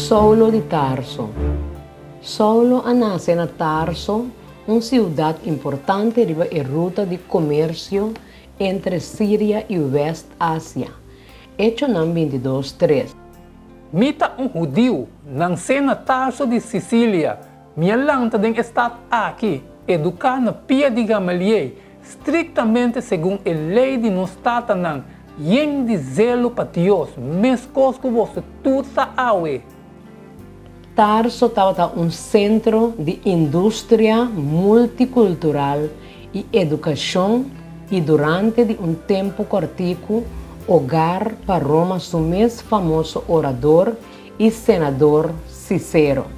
Saulo di Tarso. Saulo a nase na Tarso, un siudat importante riba e ruta di komersio entre Siria i Wèst Asia. Echonan bintidos, tres. Mi ta un hudiu, nansé na Tarso di Sisilia. Mi a lanta den e stat aki, eduká na pia di Gamaliel, Striktamente segun e lei di nos tatanan, yen di zelo pa Dios, meskos ku boso tur ta awe. Tarso tabata un sentro di industria multikultural i edukashon i durante di un tempu kòrtiku ogar pa Roma su mes famoso orador i senador Sisero.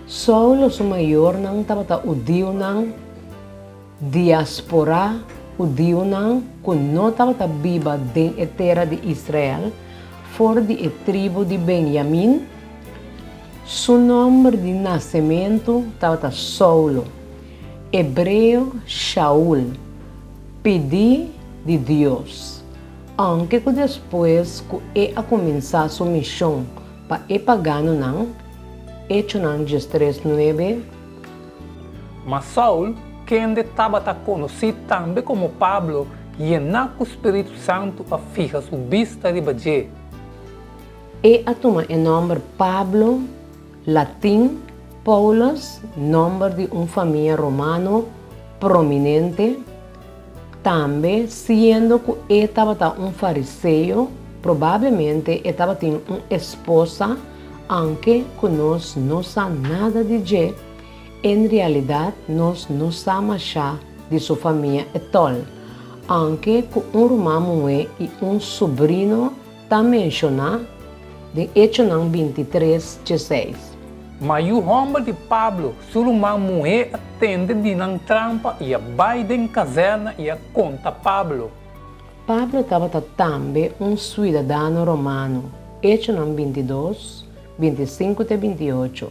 Saulo su mayornan tabata hudiunan Diaspora, Hudiunan ku no tabata biba den e tera di Israel, for di e tribu di Benyamin. Su nòmber di nasementu tabata Saulo, hebreo Shaul, pidí di Dios. Ounke ku despues ku e a kuminsá su mishon pa e paganonan, Echonan diestres nuebe, Ma Saul, kende tabata konosí tambe komo Pablo, yená ku spiritu santu a fiha su bista riba dje. E a tuma e nòmber Pablo, latin, Paulus, nòmber di un famia romano prominente. Tambe, siendo ku e tabata un fariseo, probablemente e tabatin un esposa, anke ku nos no sa nada di dje. En realidat nos no sa mashá di su famia etòl, anke ku un ruman muhé i un subrino ta menshoná den Echonan bintitres dieseis. Ma yu hòmber di Pablo, su ruman muhé a tende di nan trampa i a bai den kazèrna i a konta Pablo. Pablo tabata tambe un suidadano romano, Echonan bintidos, bintisinku te bintiocho.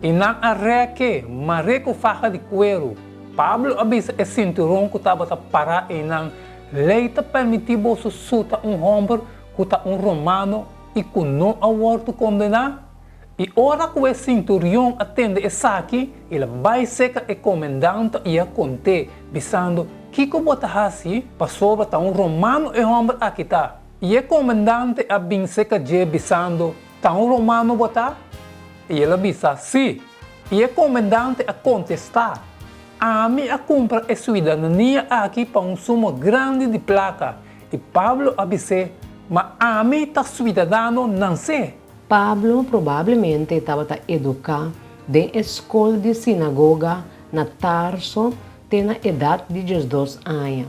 I nan a rèk'é, mar'é ku faha di kueru. Pablo a bisa e sinturon ku tabata pará einan, Lei ta permití boso suta un hòmber ku ta un romano i ku no a wòrdu kondená? I ora ku e sinturion a tende esaki, el a bai serka e komendante i a kont'é, bisando, Kiko bo ta hasi? Pasobra ta un romano e hòmber aki ta. I e komendante a bin serka dje, bisando, Ta un romano bo ta? I el a bisa, Sí. I e komendante a kontestá, Ami a kumpra e suidanania aki pa un suma grandi di plaka. I Pablo a bis'é, Ma ami ta suidadano nansé. Pablo probablemente tabata eduká den e skol di sinagoga na Tarso te na edat di diesdos aña.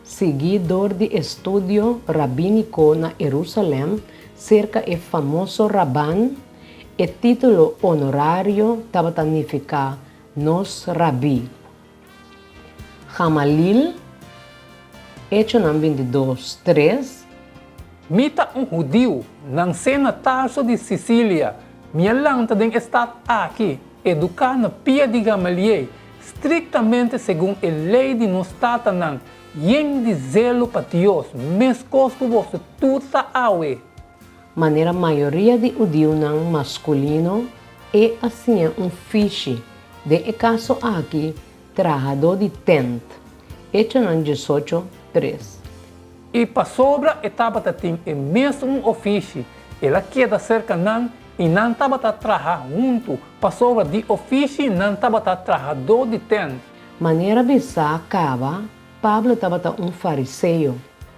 Sigui dor di estudio rabíniko na Herusalèm serka e famoso Raban, e título honorario tabata nifiká Nos Rabí. Gamalil, Echonan bintidos, tres. Mi ta un hudiu, nansé na Tarso di Sisilia. Mi a lanta den e stat aki, eduká na pia di Gamaliel, Striktamente segun e lei di nos tatanan, yen di zelo pa Dios, meskos ku boso tur ta awe. Manera mayoria di hudiunan maskulino, e a siña un fishi, den e kaso aki, trahadó di tènt. Echonan diesocho, tres. I pasobra e tabata tin e mesun ofishi, el a keda serka nan i nan tabata traha huntu, pasobra di ofishi nan tabata trahadó di tènt. Manera bisá kaba, Pablo tabata un fariseo,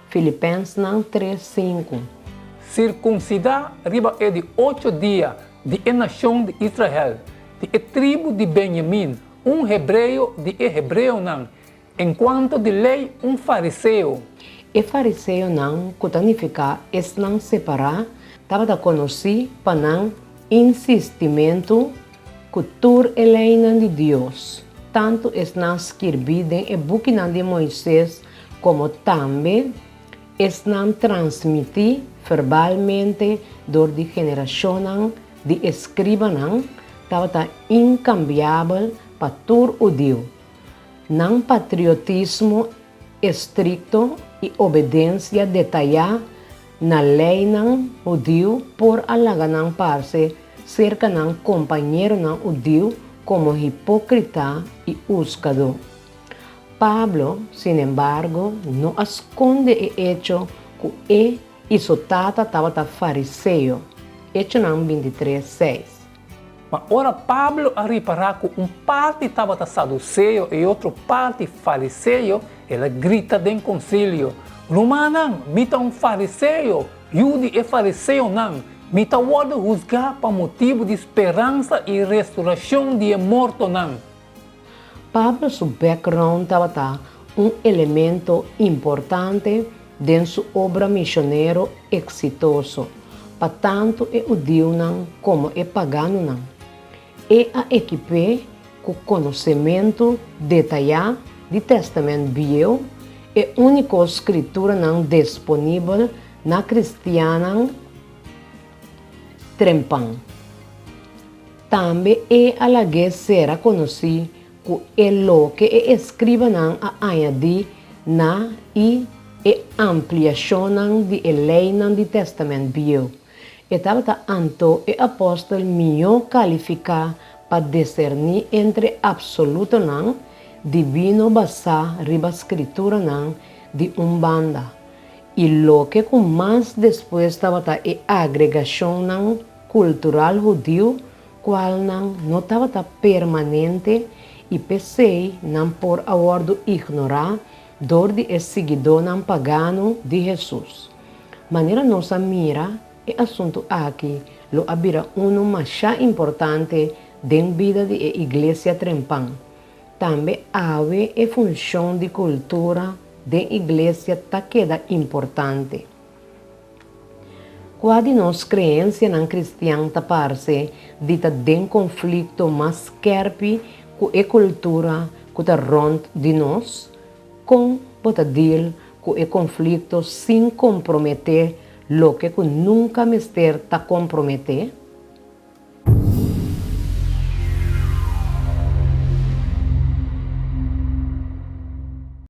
Filipensnan tres, sinku. Sirkunsidá riba e di ocho dia di e nashon di Israel, di e tribu di Benyamin, un hebreo di e hebreonan, En kuanto di lei, un fariseo. E fariseonan, ku ta nifiká esnan separá, tabata konosí pa nan insistimentu ku tur e leinan di Dios, tantu esnan skirbí den e bukinan di Moises komo tambe esnan transmití verbalmente dor di generashonnan di eskribanan, tabata inkambiabel pa tur hudiu. Nan patriotismo estrikto i obedensia detayá na leinan hudiu por a laga nan parse serka nan kompañeronan hudiu komo hipókrita i huskadó. Pablo, sinembargo, no a skonde e echo ku e i su tata tabata fariseo. Echonan bintitres, seis. Ma ora Pablo a ripará ku un parti tabata saduseo i otro parti fariseo, el a grita den konsilio, Rumannan, mi ta un fariseo, yu di e fariseonan. Mi ta wòrdu husgá pa motibu di speransa i restorashon di e mortonan. Pablo su background tabata un elemento importante den su obra misionero eksitoso pa tantu e hudiunan komo e paganunan. E a ekip'é ku konosementu detayá di Tèstamènt Bieu, e úniko skrituranan disponibel na kristiannan trempan. Tambe e a lag'é sera konosí ku e loke e eskribanan a añadí na i e ampliashonnan di e leinan di Tèstamènt Bieu. E tabata anto e apòstel mihó kalifiká pa diserní entre apsolutonan dibino basá riba Skrituranan di un banda i loke ku mas despues tabata e agregashonnan kultural hudiu kualnan no tabata permanente i p'esei nan por a wòrdu ignorá dor di e siguidónan pagano di Hesus. Manera nos a mira, e asuntu aki lo a bira unu masha importante den bida di e iglesia trempan. Tambe awe e funshon di kultura den iglesia ta keda importante. Kua di nos kreensianan kristian ta parse di ta den konflikto mas skèrpi ku e kultura ku ta rònt di nos? Kon bo ta dil ku e konflikto sin komprometé loke ku nunka mester ta komprometé?